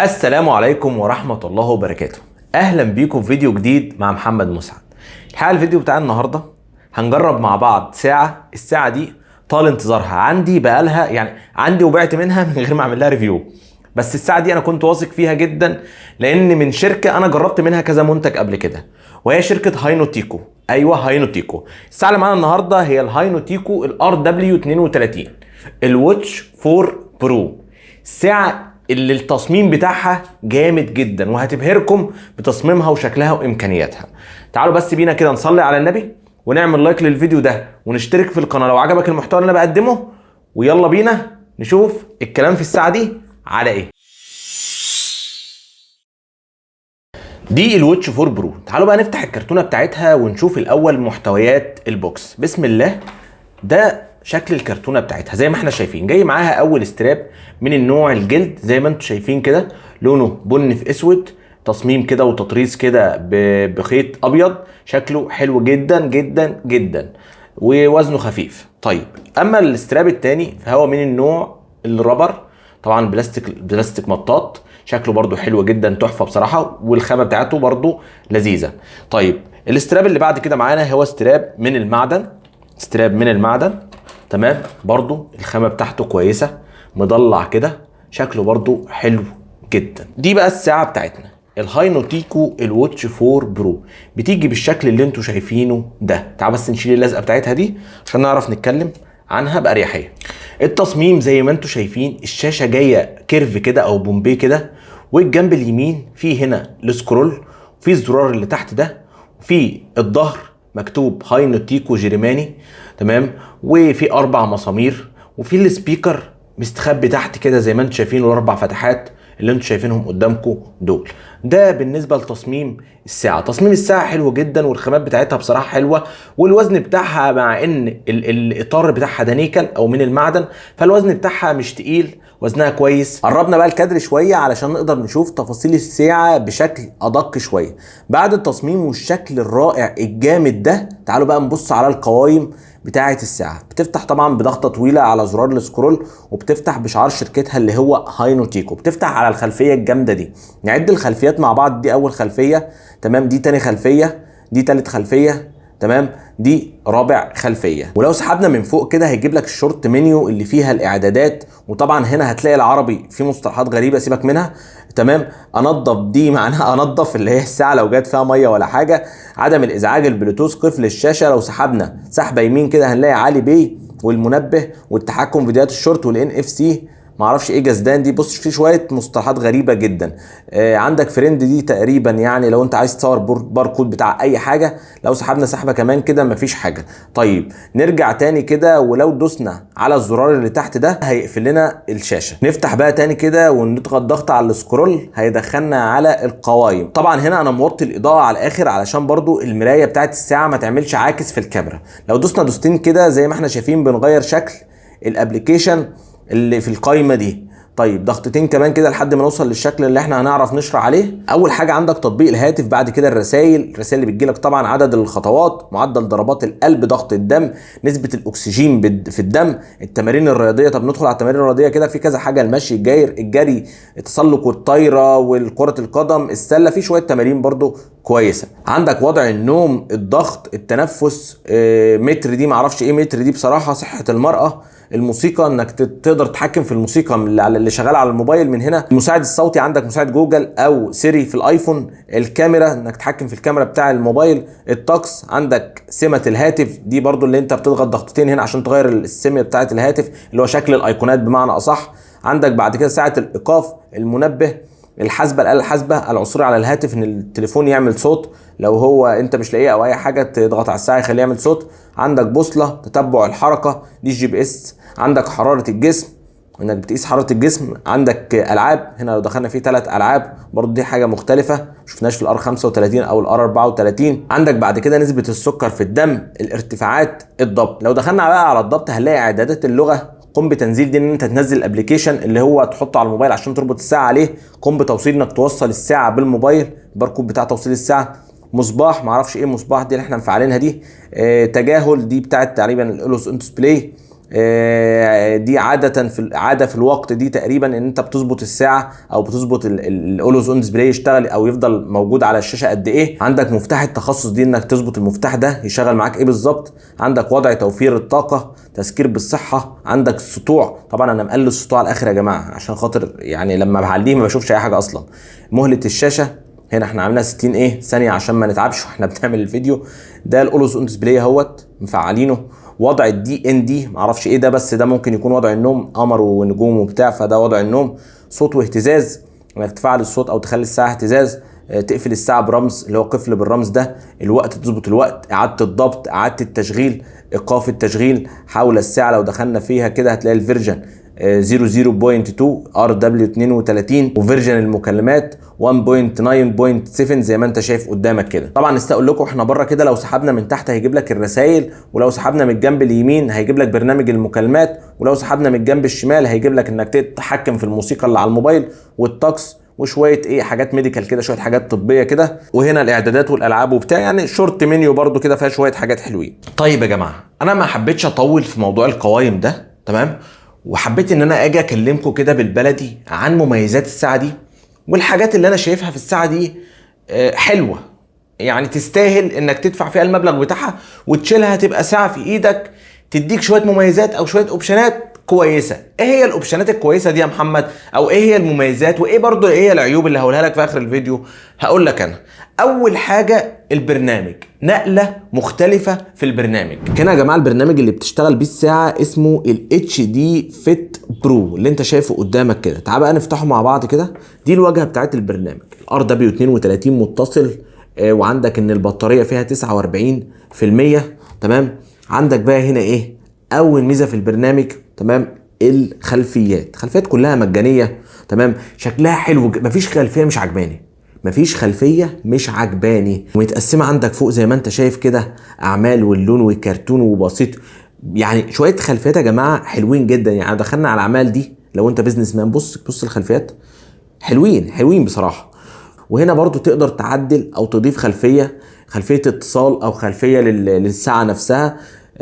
السلام عليكم ورحمة الله وبركاته. أهلا بيكم في فيديو جديد مع محمد مسعد. الحقيقة الفيديو بتاع النهاردة هنجرب مع بعض ساعة. الساعة دي طال انتظارها عندي، بقالها يعني عندي وبعت منها من غير ما اعمل لها review، بس الساعة دي انا كنت واثق فيها جدا لان من شركة انا جربت منها كذا منتج قبل كده، وهي شركة هاينوتيكو. ايوه هاينوتيكو. الساعة اللي معانا النهاردة هي الهاينوتيكو ال RW 32 ال Watch 4 Pro. الساعة اللي التصميم بتاعها جامد جدا وهتبهركم بتصميمها وشكلها وامكانياتها. تعالوا بس بينا كده نصلي على النبي ونعمل like للفيديو ده ونشترك في القناة لو عجبك المحتوى اللي انا بقدمه، ويلا بينا نشوف الكلام في الساعة دي على ايه. دي ال Watch 4 Pro. تعالوا بقى نفتح الكرتونة بتاعتها ونشوف الاول محتويات ال box. بسم الله. ده شكل الكرتونه بتاعتها زي ما احنا شايفين. جاي معاها اول strap من النوع الجلد زي ما انتم شايفين كده، لونه بني في اسود، تصميم كده وتطريز كده بخيط ابيض، شكله حلو جدا جدا جدا ووزنه خفيف. طيب اما ال strap التاني فهو من النوع ال rubber، طبعا بلاستيك مطاط، شكله برضو حلو جدا، تحفة بصراحة، والخامه بتاعته برضو لذيذة. طيب ال strap اللي بعد كده معانا هو strap من المعدن، strap من المعدن، تمام، برضو الخامة بتاعته كويسة، مضلع كده، شكله برضو حلو جدا. دي بقى الساعة بتاعتنا الهاينوتيكو ال Watch 4 Pro، بتيجي بالشكل اللي انتوا شايفينه ده. تعال بس نشيل اللزقة بتاعتها دي عشان نعرف نتكلم عنها بأريحية. التصميم زي ما انتوا شايفين، الشاشة جاية curve كده او بومبي كده، والجنب اليمين فيه هنا ال scroll، وفي الزرار اللي تحت ده، وفي الظهر مكتوب هاينوتيكو جيرماني، تمام، وفي 4 مسامير، وفي ال speaker مستخبي تحت كده زي ما انتم شايفين، والاربع فتحات اللي انتم شايفينهم قدامكم دول. ده بالنسبة لتصميم الساعة. تصميم الساعة حلو جدا، والخامات بتاعتها بصراحة حلوة، والوزن بتاعها مع ان الاطار بتاعها ده نيكل او من المعدن، فالوزن بتاعها مش تقيل، وزنها كويس. قربنا بقى الكادر شوية علشان نقدر نشوف تفاصيل الساعة بشكل ادق شوية. بعد التصميم والشكل الرائع الجامد ده، تعالوا بقى نبص على القوائم بتاعه الساعة. بتفتح طبعا بضغطه طويلة على زرار ال scroll، وبتفتح بشعار شركتها اللي هو هاينوتيكو، بتفتح على الخلفية الجامدة دي. نعد الخلفيات مع بعض. دي اول خلفية، تمام، دي تاني خلفية، دي تالت خلفية، تمام، دي رابع خلفية. ولو سحبنا من فوق كده هيجيب لك ال short menu اللي فيها الاعدادات، وطبعا هنا هتلاقي العربي فيه مصطلحات غريبة سيبك منها، تمام. انظف دي معناها انظف اللي هي الساعة لو جت فيها مية ولا حاجة، عدم الازعاج، البلوتوث، قفل الشاشة. لو سحبنا سحبه يمين كده هنلاقي علي بي والمنبه والتحكم في فيديوهات ال short وال NFC، معرفش ايه جزدان دي. بص في شوية مصطلحات غريبة جدا. عندك friend دي تقريبا يعني لو انت عايز تصور باركود بتاع اي حاجة. لو سحبنا سحبه كمان كده مفيش حاجة. طيب نرجع تاني كده، ولو دوسنا على الزرار اللي تحت ده هيقفل لنا الشاشة. نفتح بقى تاني كده ونضغط ضغط على ال scroll هيدخلنا على القوايم. طبعا هنا انا موطي الاضاءة على الاخر علشان برضو المراية بتاعت الساعة ما تعملش عاكس في الكاميرا. لو دوسنا دوستين كده زي ما احنا شايفين بنغير شكل ال application اللي في القايمة دي. طيب ضغطتين كمان كده لحد ما نوصل للشكل اللي احنا هنعرف نشرح عليه. اول حاجة عندك تطبيق الهاتف، بعد كده الرسائل، الرسائل اللي بتجيلك طبعا، عدد الخطوات، معدل ضربات القلب، ضغط الدم، نسبه الاكسجين في الدم، التمارين الرياضية. طب ندخل على التمارين الرياضية كده، في كذا حاجة، المشي، الجري، التسلق والطايره والكره القدم، السلة، في شوية تمارين برضو كويسة. عندك وضع النوم، الضغط، التنفس، متر دي معرفش ايه متر دي بصراحة، صحة المراة، الموسيقى انك تقدر تتحكم في الموسيقى اللي شغالة على الموبايل من هنا، المساعد الصوتي عندك مساعد جوجل او سيري في الايفون، الكاميرا انك تتحكم في الكاميرا بتاع الموبايل، الطقس، عندك سمه الهاتف دي برضو اللي انت بتضغط ضغطتين هنا عشان تغير السمة بتاعه الهاتف اللي هو شكل الايقونات بمعنى اصح. عندك بعد كده ساعة الايقاف، المنبه، الحاسبة، الاله الحاسبة، العثور على الهاتف ان التليفون يعمل صوت لو هو انت مش لاقيه او اي حاجة تضغط على الساعة يخليه يعمل صوت. عندك بوصله، تتبع الحركة دي ال GPS، عندك حرارة الجسم انك بتقيس حرارة الجسم، عندك العاب هنا لو دخلنا فيه 3 العاب برضو دي حاجة مختلفة ما شفناش في ال R 35 او ال R 34. عندك بعد كده نسبه السكر في الدم، الارتفاعات، الضبط. لو دخلنا بقى على الضبط هنلاقي اعدادات اللغة، قم بتنزيل دي ان انت تنزل ال application اللي هو تحطه على الموبايل عشان تربط الساعة عليه، قم بتوصيل انك توصل الساعة بالموبايل، الباركود بتاع توصيل الساعة، مصباح معرفش ايه مصباح دي اللي احنا مفعلينها دي، تجاهل دي بتاعت تقريبا ال always on display، دي عادة في عادة في الوقت، دي تقريبا ان انت بتظبط الساعة او بتظبط ال always on display يشتغل او يفضل موجود على الشاشة قد ايه. عندك مفتاح التخصص دي انك تظبط المفتاح ده يشغل معاك ايه بالظبط. عندك وضع توفير الطاقه، تذكير بالصحه، عندك السطوع، طبعا انا مقلل السطوع على الاخر يا جماعة عشان خاطر يعني لما بعليه ما بشوفش اي حاجة اصلا. مهله الشاشة هنا احنا عاملينها 60 ايه ثانية عشان ما نتعبش واحنا بنعمل الفيديو ده. ال always on display اهوت مفعلينه. وضع ال DND معرفش ايه ده، بس ده ممكن يكون وضع النوم، قمر ونجوم وبتاع، فده وضع النوم. صوت واهتزاز، انك تفعل الصوت او تخلي الساعة اهتزاز. تقفل الساعة برمز اللي هو قفل بالرمز ده. الوقت تظبط الوقت، اعاده الضبط، اعاده التشغيل، ايقاف التشغيل. حول الساعة لو دخلنا فيها كده هتلاقي ال version 00.2 RW 32 و version المكالمات 1.9.7 زي ما انت شايف قدامك كده. طبعا نسيت اقول لكم احنا بره كده لو سحبنا من تحت هيجيب لك الرسائل، ولو سحبنا من الجنب اليمين هيجيب لك برنامج المكالمات، ولو سحبنا من الجنب الشمال هيجيب لك انك تتحكم في الموسيقى اللي على الموبايل والطقس وشوية ايه حاجات medical كده، شوية حاجات طبية كده. وهنا الاعدادات والالعاب وبتاع، يعني short menu برضو كده فيها شوية حاجات حلوين. طيب يا جماعة، انا ما حبيتش اطول في موضوع القوايم ده، تمام؟ وحبيت ان انا اجي اكلمكم كده بالبلدي عن مميزات الساعة دي والحاجات اللي انا شايفها في الساعة دي حلوه، يعني تستاهل انك تدفع فيها المبلغ بتاعها وتشيلها، تبقى ساعة في ايدك تديك شوية مميزات او شوية option ات كويسه. ايه هي ال option ات الكويسة دي يا محمد؟ او ايه هي المميزات؟ وايه برضو ايه هي العيوب اللي هقولها لك في اخر الفيديو؟ هقول لك انا. اول حاجة البرنامج، نقله مختلفة في البرنامج. هنا يا جماعة البرنامج اللي بتشتغل بيه الساعة اسمه ال HD Fit Pro اللي انت شايفه قدامك كده. تعال بقى نفتحه مع بعض كده. دي الواجهة بتاعت البرنامج، ال RW 32 متصل، وعندك ان البطارية فيها 49%، تمام؟ عندك بقى هنا ايه اول ميزة في البرنامج، تمام؟ الخلفيات، الخلفيات كلها مجانيه، تمام؟ شكلها حلو، مفيش خلفية مش عجباني، مفيش خلفية مش عجباني. ومتقسمه عندك فوق زي ما انت شايف كده، اعمال واللون والكرتون وبسيط، يعني شوية خلفيات يا جماعة حلوين جدا. يعني دخلنا على الاعمال دي، لو انت businessman بص بص الخلفيات حلوين حلوين بصراحه. وهنا برضو تقدر تعدل او تضيف خلفيه، خلفية اتصال او خلفية للساعة نفسها،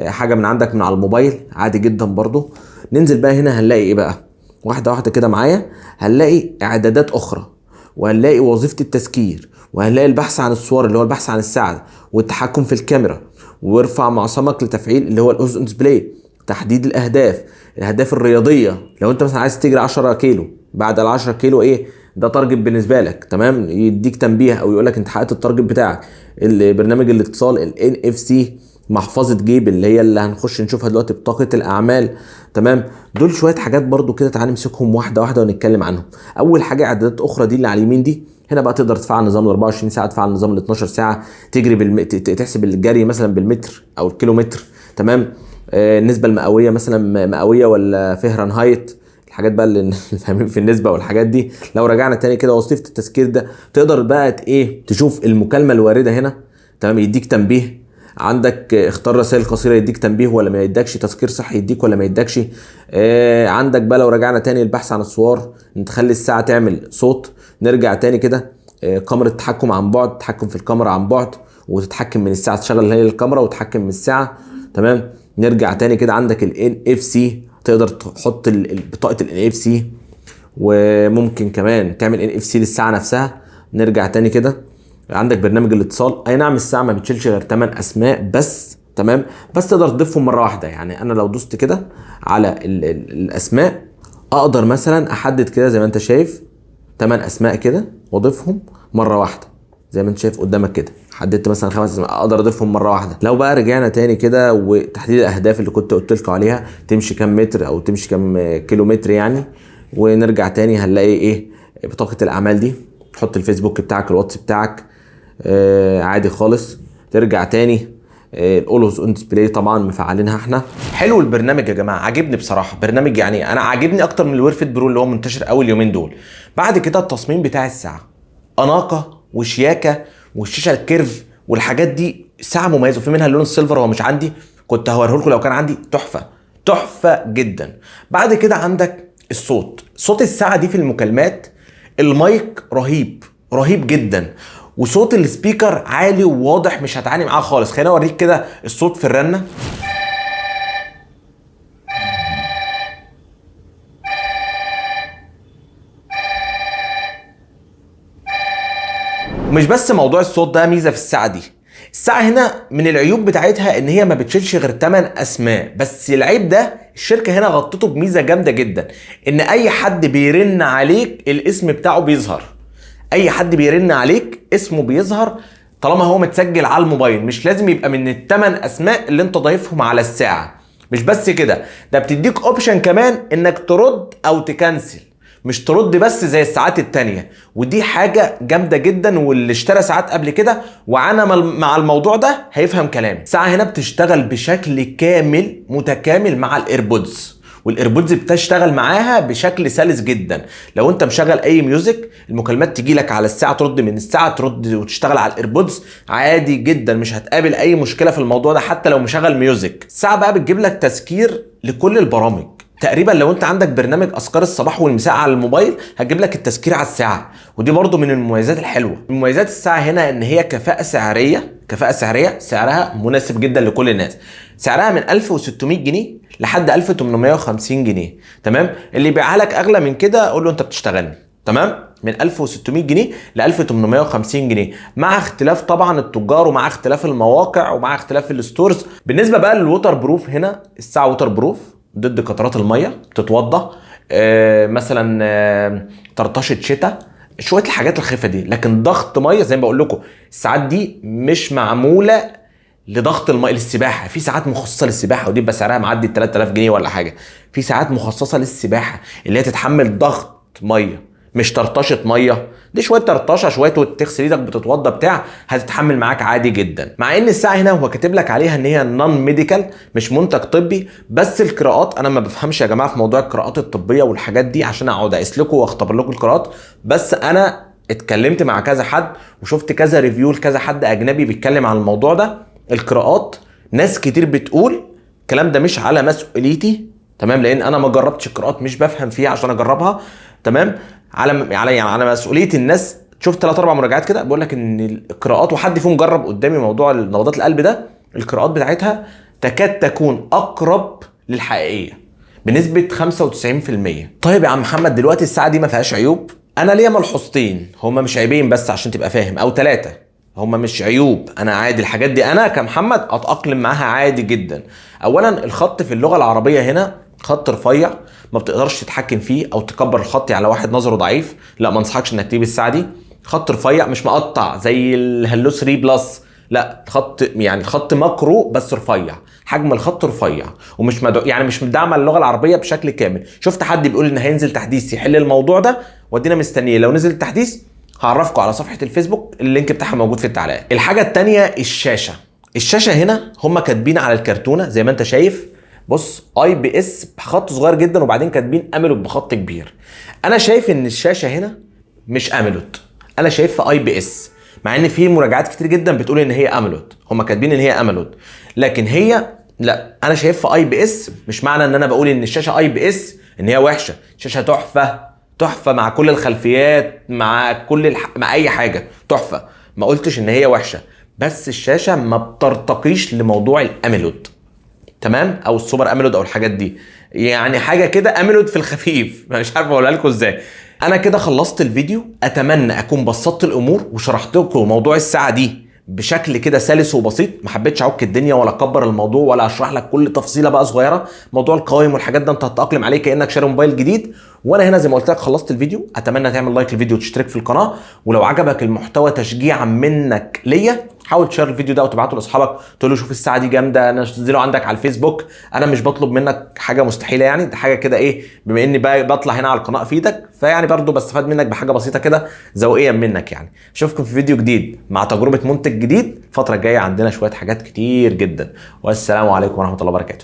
حاجة من عندك من على الموبايل عادي جدا. برضو ننزل بقى هنا هنلاقي ايه بقى، واحدة واحدة كده معايا. هنلاقي اعدادات اخرى، وهنلاقي وظيفة التذكير، وهنلاقي البحث عن الصور اللي هو البحث عن الساعة، والتحكم في الكاميرا، وارفع معصمك لتفعيل اللي هو ال always on display، تحديد الاهداف، الاهداف الرياضية لو انت مثلا عايز تجري 10 كيلو، بعد ال 10 كيلو ايه ده target بالنسبة لك، تمام؟ يديك تنبيه او يقول لك انت حققت ال target بتاعك. البرنامج الاتصال، ال NFC، محفظة جيب اللي هي اللي هنخش نشوفها دلوقتي، بطاقة الاعمال، تمام؟ دول شوية حاجات برضو كده، تعال نمسكهم واحدة واحدة ونتكلم عنهم. اول حاجة اعدادات اخرى دي اللي على اليمين دي، هنا بقى تقدر تفعل نظام ال 24 ساعه، تفعل نظام ال 12 ساعه، تجري تحسب الجري مثلا بالمتر او الكيلومتر، تمام؟ النسبة المئويه مثلا، مئوية ولا فهرنهايت، الحاجات بقى اللي فاهمين في النسبة والحاجات دي. لو رجعنا تاني كده وظيفة التذكير ده تقدر بقى ايه تشوف المكالمة الواردة هنا، تمام؟ يديك تنبيه. عندك اختار رسائل قصيرة يديك تنبيه ولا ما يدكش، تذكير صحي يديك ولا ما يدكش. عندك بقى لو رجعنا تاني البحث عن الصور، تخلي الساعة تعمل صوت. نرجع تاني كده، كاميرا التحكم عن بعد، تحكم في الكاميرا عن بعد وتتحكم من الساعة، تشغل هي الكاميرا وتتحكم من الساعة، تمام؟ نرجع تاني كده عندك ال NFC، تقدر تحط بطاقة ال NFC، وممكن كمان تعمل NFC للساعة نفسها. نرجع تاني كده عندك برنامج الاتصال، اي نعم الساعة ما بتشيلش غير 8 اسماء بس، تمام؟ بس تقدر تضيفهم مرة واحدة. يعني انا لو دوست كده على الاسماء اقدر مثلا احدد كده زي ما انت شايف 8 اسماء كده واضيفهم مرة واحدة زي ما انت شايف قدامك كده. حددت مثلا 5 اسماء اقدر اضيفهم مرة واحدة. لو بقى رجعنا تاني كده وتحديد الاهداف اللي كنت قلت لكم عليها، تمشي كام متر او تمشي كام كيلومتر يعني. ونرجع تاني هنلاقي ايه بطاقة الاعمال دي، تحط الفيسبوك بتاعك، الواتس بتاعك، عادي خالص. ترجع تاني، ال always on display طبعا مفعلينها احنا. حلو البرنامج يا جماعة، عاجبني بصراحة برنامج، يعني انا عاجبني اكتر من ال Wear Fit Pro اللي هو منتشر قوي اليومين دول. بعد كده التصميم بتاع الساعة، اناقة وشياكه، والشاشه ال curve والحاجات دي، ساعة مميزة. وفي منها اللون ال silver، هو مش عندي، كنت هوريه لكم لو كان عندي. تحفة تحفة جدا. بعد كده عندك الصوت، صوت الساعة دي في المكالمات، المايك رهيب رهيب جدا، وصوت ال speaker عالي وواضح، مش هتعاني معاه خالص. خليني اوريك كده الصوت في الرنه. ومش بس موضوع الصوت ده ميزة في الساعة دي. الساعة هنا من العيوب بتاعتها ان هي ما بتشيلش غير 8 اسماء بس. العيب ده الشركة هنا غطته بميزه جامدة جدا، ان اي حد بيرن عليك الاسم بتاعه بيظهر. اي حد بيرن عليك اسمه بيظهر طالما هو متسجل على الموبايل، مش لازم يبقى من الثمان اسماء اللي انت ضايفهم على الساعة. مش بس كده، ده بتديك option كمان انك ترد او تكنسل، مش ترد بس زي الساعات التانية. ودي حاجة جامدة جدا، واللي اشترى ساعات قبل كده وعانى مع الموضوع ده هيفهم كلامي. الساعة هنا بتشتغل بشكل كامل متكامل مع ال AirPods، وال AirPods بتشتغل معاها بشكل سلس جدا. لو انت مشغل اي music، المكالمات تجي لك على الساعة، ترد من الساعة، ترد وتشتغل على ال AirPods عادي جدا، مش هتقابل اي مشكلة في الموضوع ده حتى لو مشغل music. الساعة بقى بتجيب لك تذكير لكل البرامج تقريبا. لو انت عندك برنامج اذكار الصباح والمساء على الموبايل هتجيب لك التذكير على الساعة، ودي برضو من المميزات الحلوة. مميزات الساعة هنا ان هي كفاءة سعريه، كفاءة سعريه، سعرها مناسب جدا لكل الناس. سعرها من 1600 جنيه لحد 1850 جنيه، تمام؟ اللي يبيعها لك اغلى من كده قول له انت بتشتغلني، تمام؟ من 1600 جنيه ل 1850 جنيه، مع اختلاف طبعا التجار ومع اختلاف المواقع ومع اختلاف ال stores. بالنسبة بقى لل waterproof، هنا الساعة waterproof ضد قطرات المية، بتتوضى مثلا طرطشه شتاء، شوية الحاجات الخفيفة دي. لكن ضغط مية زي ما بقول لكم الساعات دي مش معمولة لضغط المية للسباحه. في ساعات مخصصة للسباحه ودي بيبقى سعرها معدي 3000 جنيه ولا حاجة. في ساعات مخصصة للسباحه اللي هي تتحمل ضغط مية، مش طرطشه مية. دي شوية طرطشه شوية وتغسل ايدك بتتوضى بتاع، هتتحمل معاك عادي جدا. مع ان الساعة هنا هو كاتب لك عليها ان هي non medical، مش منتج طبي، بس القراءات انا ما بفهمش يا جماعة في موضوع القراءات الطبية والحاجات دي عشان اقعد اقيس لكم واختبر لكم القراءات، بس انا اتكلمت مع كذا حد وشفت كذا review لكذا حد اجنبي بيتكلم عن الموضوع ده. القراءات ناس كتير بتقول الكلام ده مش على مسؤوليتي، تمام؟ لان انا ما جربتش القراءات، مش بفهم فيها عشان اجربها، تمام؟ على يعني على مسؤولية الناس. شفت 3 4 مراجعات كده بيقول لك ان القراءات، وحد فيهم جرب قدامي موضوع نبضات القلب ده، القراءات بتاعتها تكاد تكون اقرب للحقيقيه بنسبة 95%. طيب يا عم محمد، دلوقتي الساعة دي ما فيهاش عيوب؟ انا ليا ملحوظتين، هما مش عيبين بس عشان تبقى فاهم، او 3، هما مش عيوب، انا عادي الحاجات دي، انا كمحمد اتاقلم معاها عادي جدا. اولا الخط في اللغة العربية هنا خط رفيع، ما بتقدرش تتحكم فيه او تكبر الخط، يعني لو واحد نظره ضعيف لا ما انصحكش انك تجيب الساعة دي. خط رفيع مش مقطع زي ال Hello 3 Plus، لا الخط يعني الخط مقروء بس رفيع، حجم الخط رفيع ومش يعني مش مدعمه اللغة العربية بشكل كامل. شفت حد بيقول ان هينزل تحديث يحل الموضوع ده، ودينا مستنيين. لو نزل التحديث هعرفكم على صفحة الفيسبوك، ال link بتاعها موجود في التعليقات. الحاجة الثانية الشاشة. الشاشة هنا هم كاتبين على الكرتونه زي ما انت شايف، بص IPS بخط صغير جدا وبعدين كاتبين AMOLED بخط كبير. انا شايف ان الشاشة هنا مش AMOLED، انا شايفها IPS، مع ان في مراجعات كتير جدا بتقول ان هي AMOLED، هم كاتبين ان هي AMOLED، لكن هي لا، انا شايفها IPS. مش معنى ان انا بقول ان الشاشة IPS ان هي وحشة، شاشة تحفة تحفة مع كل الخلفيات، مع كل مع اي حاجة تحفة، ما قلتش ان هي وحشة، بس الشاشة ما بترتقيش لموضوع ال AMOLED، تمام؟ او ال super AMOLED او الحاجات دي، يعني حاجة كده AMOLED في الخفيف، مش عارف اقولها لكم ازاي. انا كده خلصت الفيديو، اتمنى اكون بسطت الامور وشرحت لكم موضوع الساعة دي بشكل كده سلس وبسيط، ما حبيتش اعك الدنيا ولا اكبر الموضوع ولا اشرح لك كل تفصيله بقى صغيرة. موضوع القوائم والحاجات ده انت هتتاقلم عليه كانك شاري موبايل جديد. وانا هنا زي ما قلت لك خلصت الفيديو، اتمنى تعمل like للفيديو وتشترك في القناة، ولو عجبك المحتوى تشجيعا منك ليا حاول تشير الفيديو ده وتبعته لاصحابك، تقول له شوف الساعة دي جامدة، انا نزله عندك على الفيسبوك. انا مش بطلب منك حاجة مستحيلة، يعني ده حاجة كده ايه، بما اني بطلع هنا على القناة افيدك، فيعني برضو بستفاد منك بحاجة بسيطة كده ذوقيا منك. يعني اشوفكم في فيديو جديد مع تجربه منتج جديد. الفترة الجاية عندنا شوية حاجات كتير جدا، والسلام عليكم ورحمة الله وبركاته.